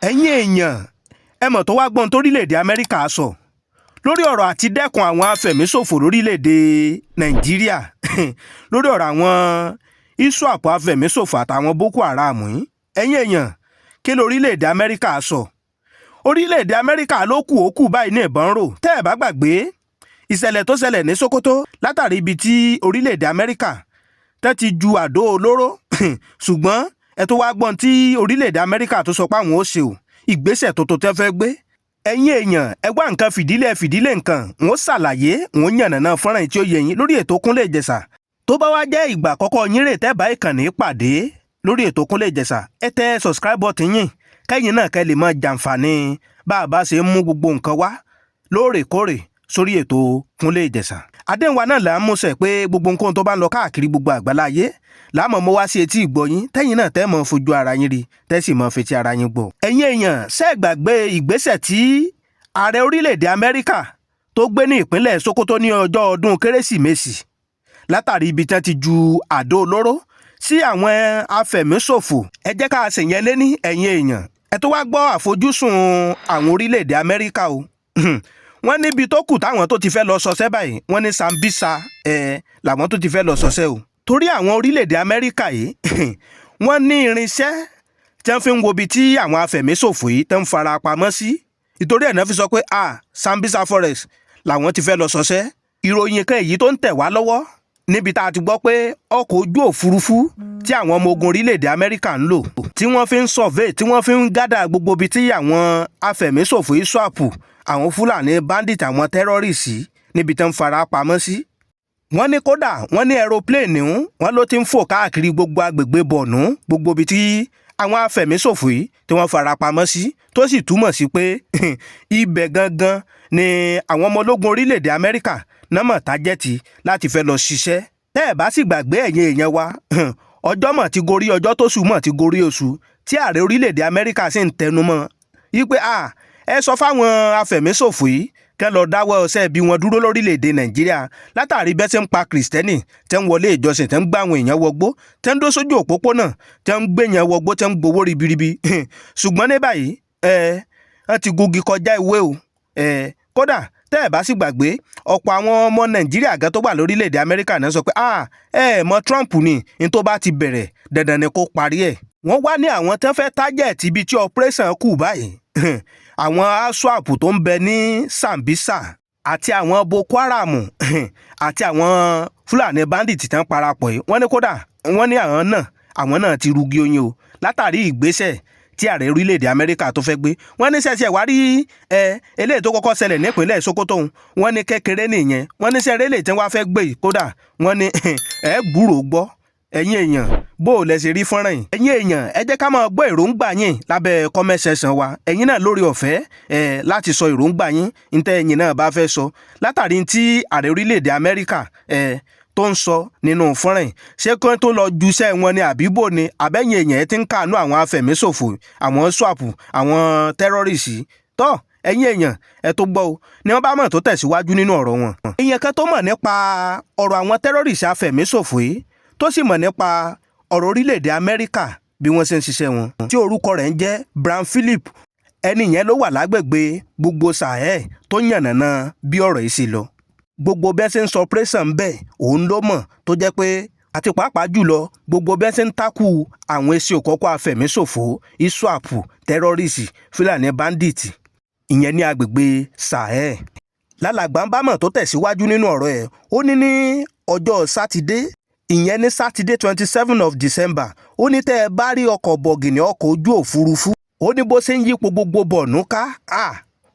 Ẹ̀yin èèyàn, ẹ mọ̀ tó wá gbọ́n torílẹ̀‐èdè Amẹ́ríkà sọ lórí ọ̀rọ̀ àti dẹ́kun àwọn afẹ̀míṣòfò lórílẹ̀‐èdè Nàìjíríà, lórí ọ̀rọ̀ àwọn ISWAP afẹ̀míṣòfò àtàwọn Boko Haram yìí. Ẹ̀yin èèyàn, kí lórílẹ̀‐èdè Amẹ́ríkà sọ? Orílẹ̀‐èdè Amẹ́ríkà ló kù, ó kù báyìí ní ìbọn rò. Tẹ́ ẹ̀ bá gbàgbé ìṣẹ̀lẹ̀ tó ṣẹlẹ̀ ní Sokoto látàrí ibi tí orílẹ̀‐èdè Amẹ́ríkà tẹ́ ti ju àdó olóró, ṣùgbọ́n ẹ tó wá gbọ́n tí orílẹ̀‐èdè Amẹ́ríkà tó sọ pé àwọn ó ṣe o, ìgbésẹ̀ tuntun tẹ́ fẹ́ gbé. Ẹ̀yin èèyàn, ẹ wá nǹkan fìdílé, fìdílé nǹkan. Wọ́n ṣàlàyé, wọ́n yànnàná fọ́nrán tí ó yẹ yín lórí ètò Kúnlé Ìjẹ̀ṣà. Tó bá wá jẹ́ ìgbà àkọ́kọ́ yín rè tẹ́ bá ìkànnì pàdé lórí ètò Kúnlé Ìjẹ̀ṣà, ẹ tẹ subscribe button yín, kẹ́yìn náà kẹ́ lè máa jàǹfààní bá a bá ṣe ń mú gbogbo nǹkan wá lóòrèkóòrè sórí ètò Kúnlé Ìjẹ̀ṣà. Àdéhùn wa náà là ń múṣẹ pé gbogbo nǹkan tó bá ń lọ káàkiri gbogbo àgbáláyé láàmú mo wá sí etí ìgbọ́yín, tẹ́yìn náà tẹ́ mọ́ fojú ara yín rí, tẹ́ sì mọ́ fetí ara yín gbọ́. Ẹ̀yin èèyàn, ṣé ẹ gbàgbé ìgbésẹ̀ tí ààrẹ orílẹ̀-èdè Amẹ́ríkà tó gbé ní ìpínlẹ̀ Sokoto ní ọjọ́ ọdún Kérésìmesì, látàrí ibi tí wọ́n ti ju àdó olóró sí àwọn afẹ̀míṣòfò? Ẹ jẹ́ ká ṣèyẹn lé ní. Ẹ̀yin èèyàn, ẹ tó wá gbọ́ àfojúsùn àwọn orílẹ̀-èdè Amẹ́ríkà o. Wọ́n níbi tó kù táwọn tó ti fẹ́ lọ sọsẹ́ báyìí, wọ́n ní Sambisa ẹ̀ làwọn tó ti fẹ́ lọ sọsẹ́ o, torí àwọn orílẹ̀-èdè Amẹ́ríkà yìí, wọ́n ní irinṣẹ́ tí wọ́n fi ń wo ibi tí àwọn afẹ̀míṣòfò yìí tó ń fara pamọ́ sí. Ìtorí ẹ̀ náà fi sọ pé ah, Sambisa Forest làwọn ti fẹ́ lọ sọsẹ́. Ìròyìn kan èyí tó ń tẹ̀ wá lọ́wọ́ níbi tá a ti gbọ́ pé ọkọ̀ ojú òfurufú tí àwọn ọmọ ogun orílẹ̀-èdè Amẹ́ríkà ń lò, tí wọ́n fi ń survey, tí wọ́n fi ń gather gbogbo ibi tí àwọn afẹ̀míṣòfò, ISWAP, àwọn Fúlàní bandit, àwọn terrorist, níbi tí wọ́n ń fara pamọ́ sí. Wọ́n ní kódà wọ́n ní aeroplane wọ́n ló ti ń fò káàkiri gbogbo agbègbè Borno, gbogbo ibi tí àwọn afẹ̀míṣòfò yìí tí wọ́n fara pamọ́ sí, tó sì túmọ̀ sí pé ibẹ̀ gangan ni àwọn ọmọ ológun orílẹ̀-èdè Amẹ́ríkà náà mọ̀ target láti fẹ́ lọ ṣiṣẹ́. Tẹ́ ẹ̀ bá sì gbàgbé, ẹ̀yin èèyàn wa, ọjọ́ mọ̀ ti gorí ọjọ́, tó sùn mọ̀ ti gorí oṣù, tí ààrẹ orílẹ̀-èdè Amẹ́ríkà sì ń tẹnumọ́ yí pé ẹ sọ fáwọn afẹ̀míṣòfò yìí kẹ́ lọ dáwọ́ ọ̀sẹ̀ bí wọn dúró lórílẹ̀‐èdè Nàìjíríà, látàrí bẹ́ẹ̀ ṣe ń pa Kìrìsìtẹ́nì, tẹ́ ń wọlé ìjọsìn, tẹ́ ń gbá àwọn èèyàn wọgbó, tẹ́ ń dó sójú òpópónà, tẹ́ ń gbé yẹn wọgbó, tẹ́ ń gbowó ribiribi. Ṣùgbọ́n ní báyìí, ẹ wọ́n ti gungi kọjá ìwé o. Ẹ kódà, tẹ́ ẹ̀ bá sì gbàgbé, ọ̀pọ̀ àwọn ọmọ Nàìjíríà gan tó wà lórílẹ̀‐èdè Amẹ́ríkà náà sọ pé ah, ẹ mọ Trump ni, ní tó bá ti bẹ̀rẹ̀, dandan ni kó parí ẹ̀. Wọ́n wá ní àwọn tẹ́ fẹ́ target ibi tí operation kù báyìí, àwọn ISWAP tó ń bẹ ní Sambisa àti àwọn Boko Haram àti àwọn Fúlàní bandit tán parapọ̀ yìí. Wọ́n ní kódà wọ́n ní àwọn náà ti rugi oyin o, látàrí ìgbésẹ̀ tí ààrẹ orílẹ̀-èdè Amẹ́ríkà tó fẹ́ gbé. Wọ́n ní sẹ́sẹ̀ wá rí ẹ eléyìí tó kọ́kọ́ ṣẹlẹ̀ nípínlẹ̀ Sokoto, wọ́n ní kékeré nìyẹn. Wọ́n ní sẹ́rẹ́ lè tí wọ́n fẹ́ gbé yìí, kódà wọ́n ní ẹ gbúròó gbọ́. Ẹ̀yin èèyàn, bó o lẹ ṣe rí fọ́nrán yìí? Ẹ̀yin èèyàn, ẹ jẹ́ ká máa gbọ́ èròǹgbà yín lábẹ́ comment section wa. Ẹ̀yin náà lórí ọ̀fẹ́ ẹ̀ láti sọ èròǹgbà yín, níta ẹ̀yin náà bá fẹ́ sọ látàrí tí ààrẹ orílẹ̀-èdè Amẹ́ríkà ẹ̀ tó ń sọ nínú fọ́nrán yìí. Ṣé kí wọ́n tó lọ juṣẹ́ wọn ni, àbíbò ni, àbẹ́yìn èèyàn ẹ ti ń káàánú àwọn afẹ̀míṣòfò, àwọn ISWAP, àwọn terrorist tọ́? Ẹ̀yin èèyàn, ẹ tó gbọ́ o ni wọ́n bá mọ̀ tó tẹ̀síwájú nínú ọ̀rọ̀ wọn. Èèyàn kan tó mọ̀ nípa ọ̀rọ̀ àwọn terrorist afẹ̀míṣòfò yìí, tó sì mọ̀ nípa ọ̀rọ̀ orílẹ̀-èdè Amẹ́ríkà, bí wọ́n ṣe ń ṣiṣẹ́ wọn, tí orúkọ rẹ̀ ń jẹ́ Brown Philip, ẹni yẹn ló wà lágbègbè gbogbo Sahel, tó yànnàná bí ọ̀rọ̀ yìí ṣe lọ, gbogbo bẹ́ẹ̀ ṣe ń sọ operation bẹ́ẹ̀, òun ló mọ̀, tó jẹ́ pé àti pàápàá jùlọ gbogbo bẹ́ẹ̀ ṣe ń takù àwọn èsì òkọ́kọ́ afẹ̀míṣòfò, ISWAP, terrorist, Fúlàní bandit, ìyẹn ní agbègbè Sahel. Lálàgbà ń bá mọ̀ tó tẹ̀síwájú nínú ọ̀rọ̀ ẹ̀, ó ní ní ọjọ́ Sátidé, ìyẹn ní Sátidé 27 of December, ó ní tẹ́ ẹ bá rí ọkọ̀ bọ̀gìnì, ọkọ̀ ojú òfurufú, ó ní bó ṣe ń yípo gbogbo Borno ká,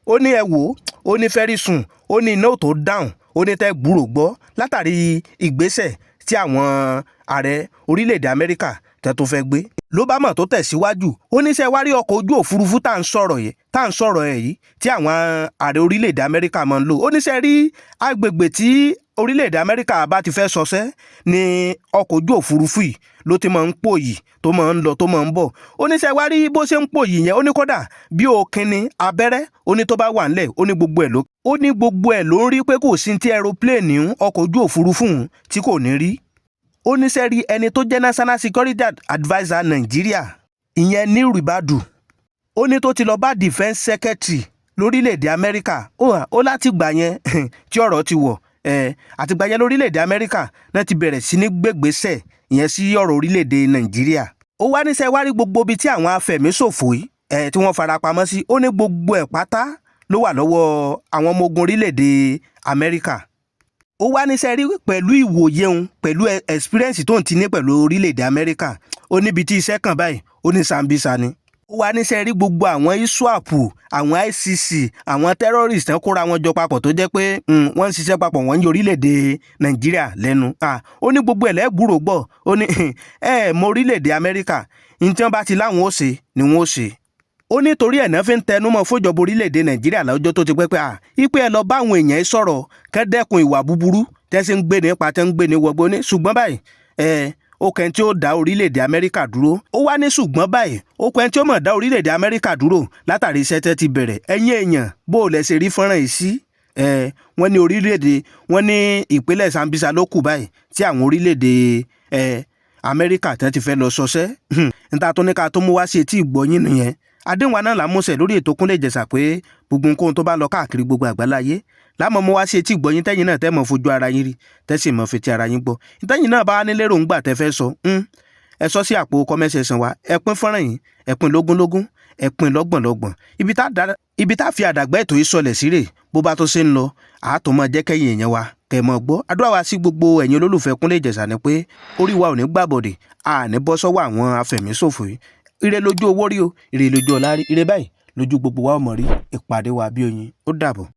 ó ní ẹ wò ó, ó ní very soon, ó ní iná ò tó dáhùn, ó ní tẹ́ gbúrò gbọ́ látàrí ìgbésẹ̀ tí àwọn ààrẹ orílẹ̀-èdè Amẹ́ríkà tẹ́ tó fẹ́ gbé. Ló bá mọ̀ tó tẹ̀síwájú, ó ní ṣe wá rí ọkọ̀ ojú òfurufú tá à ń sọ̀rọ̀ yìí, tá à ń sọ̀rọ̀ ẹ̀ yìí, tí àwọn ààrẹ orílẹ̀-èdè Amẹ́ríkà máa ń lò, ó ní ṣe rí agbègbè tí orílẹ̀-èdè Amẹ́ríkà bá ti fẹ́ sọsẹ́ ní ọkọ̀ ojú òfurufú yìí ló ti máa ń pòyì, tó máa ń lọ, tó máa ń bọ̀. Ó ní ṣe wá rí bó ṣe ń pòyì yẹn, ó ní kódà bí òkínní abẹ́rẹ́, ó ní tó bá wà ńlẹ̀, ó ní gbogbo ẹ̀ ló ń rí, pé kò sí ti aeroplane, ọkọ̀ ojú òfurufú tí kò ní rí. Ó ní sẹ́rí ẹni tó jẹ́ National Security Adviser Nàìjíríà, ìyẹn ní Ribadu. Ó ní tó ti lọ bá defence secretary lórílẹ̀‐èdè Amẹ́ríkà. Ó hàn ó láti gbà yẹn tí ọ̀rọ̀ ti wọ̀ ẹ̀, àtìgbà yẹn lórílẹ̀‐èdè Amẹ́ríkà náà ti bẹ̀rẹ̀ sí ní gbégbèsè ìyẹn sí ọ̀rọ̀ orílẹ̀‐èdè Nàìjíríà. Ó wá níṣẹ́ wá rí gbogbo ibi tí àwọn afẹ̀míṣòfò yìí ẹ̀ tí wọ́n fara pamọ́ sí. Ó ní gbogbo ẹ̀ pátá ló wà lọ́wọ́ àwọn ọmọ ogun orílẹ̀‐èdè Amẹ́ríkà. Ó wá níṣẹ́ rí pẹ̀lú ìwòye òun, pẹ̀lú experience tó ń ti ní pẹ̀lú orílẹ̀‐èdè Amẹ́ríkà, ó níbi tí iṣẹ́ kàn báyìí, ó ní Sambisa ni. Ó wá níṣẹ́ rí gbogbo àwọn ISWAP, àwọn ICC, àwọn terrorists tán kóra wọn jọ papọ̀, tó jẹ́ pé wọ́n ń ṣiṣẹ́ papọ̀, wọ́n ń yọ orílẹ̀-èdè Nàìjíríà lẹ́nu. Ó ní gbogbo ẹ̀ lẹ́gbùrò gbọ́. Ó ní ẹ mọ orílẹ̀-èdè Amẹ́ríkà, ní tí wọ́n bá ti láwọn ó ṣe ni wọ́n ó ṣe. Ó ní torí ẹ̀ náà fi ń tẹnumọ́ fúnjọba orílẹ̀-èdè Nàìjíríà lọ́jọ́ tó ti pẹ́ pé à ipe ẹ lọ bá àwọn èèyàn sọ̀rọ̀, kẹ́dẹ́kun ìwà búburú tẹ́sí ń gbé nípa, tẹ́ ń gbé ní wọgbó ní. Ṣùgbọ́n báyìí ẹ ó kẹ́ni tí ó dá orílẹ̀-èdè Amẹ́ríkà dúró. Ó wá ní ṣùgbọ́n báyìí, ó kẹ́ni tí ó mọ̀ dá orílẹ̀-èdè Amẹ́ríkà dúró látàrí iṣẹ́ tẹ́ ti bẹ̀rẹ̀. Ẹ̀yin èèyàn, bó o lẹ̀ ṣe rí fọ́nrán yìí sí ẹ? Wọ́n ní orílẹ̀-èdè, wọ́n ní ìpínlẹ̀ Sambisa ló kù báyìí tí àwọn orílẹ̀-èdè Amẹ́ríkà tẹ́ ti fẹ́ lọ sọsẹ́. Níta tó ní ká tó mú wá sí etí ìgbọ́yìn nìyẹn. Àdéhùn wa náà là ń múṣẹ lórí ètò Kúnlé Ìjẹ̀ṣà pé gbogbo nǹkan tó bá lọ káàkiri gbogbo àgbáláyé láàmú mú wá sí etí ìgbọ́yìn, tẹ́yìn náà tẹ́ mọ̀ fojú ara yín rí, tẹ́ sì mọ̀ fetí ara yín gbọ́. Tẹ́yìn náà bá ní lérò ńgbà tẹ́ fẹ́ sọ, ẹ sọ sí àpò comment section wa. Ẹ pín fọ́nrán yìí, ẹ pín lógúnlógún, ẹ pín lọ́gbọ̀nlọ́gbọ̀n. Ibi tá fi àdàgbà ètò yìí sọlẹ̀ sí rè. Bó bá tó ṣe ń lọ, àátò máa jẹ́ kẹ́yìn èèyàn wa kẹ́ mọ́ gbọ́. Àdúrà wa sí gbogbo ẹ̀yin olólùfẹ́ Kúnlé Ìjẹ̀ṣà ni pé orí wa ò ní gbàbọ̀dè, a ní bọ́ sọ́wọ́ àwọn afẹ̀míṣòfò yìí. Ire lójú owó rí o, ire lójú ọlá rí, ire báyìí lójú gbogbo wa ò mọ̀ rí. Ìpàdé wa bí oyin, ó dàbọ̀.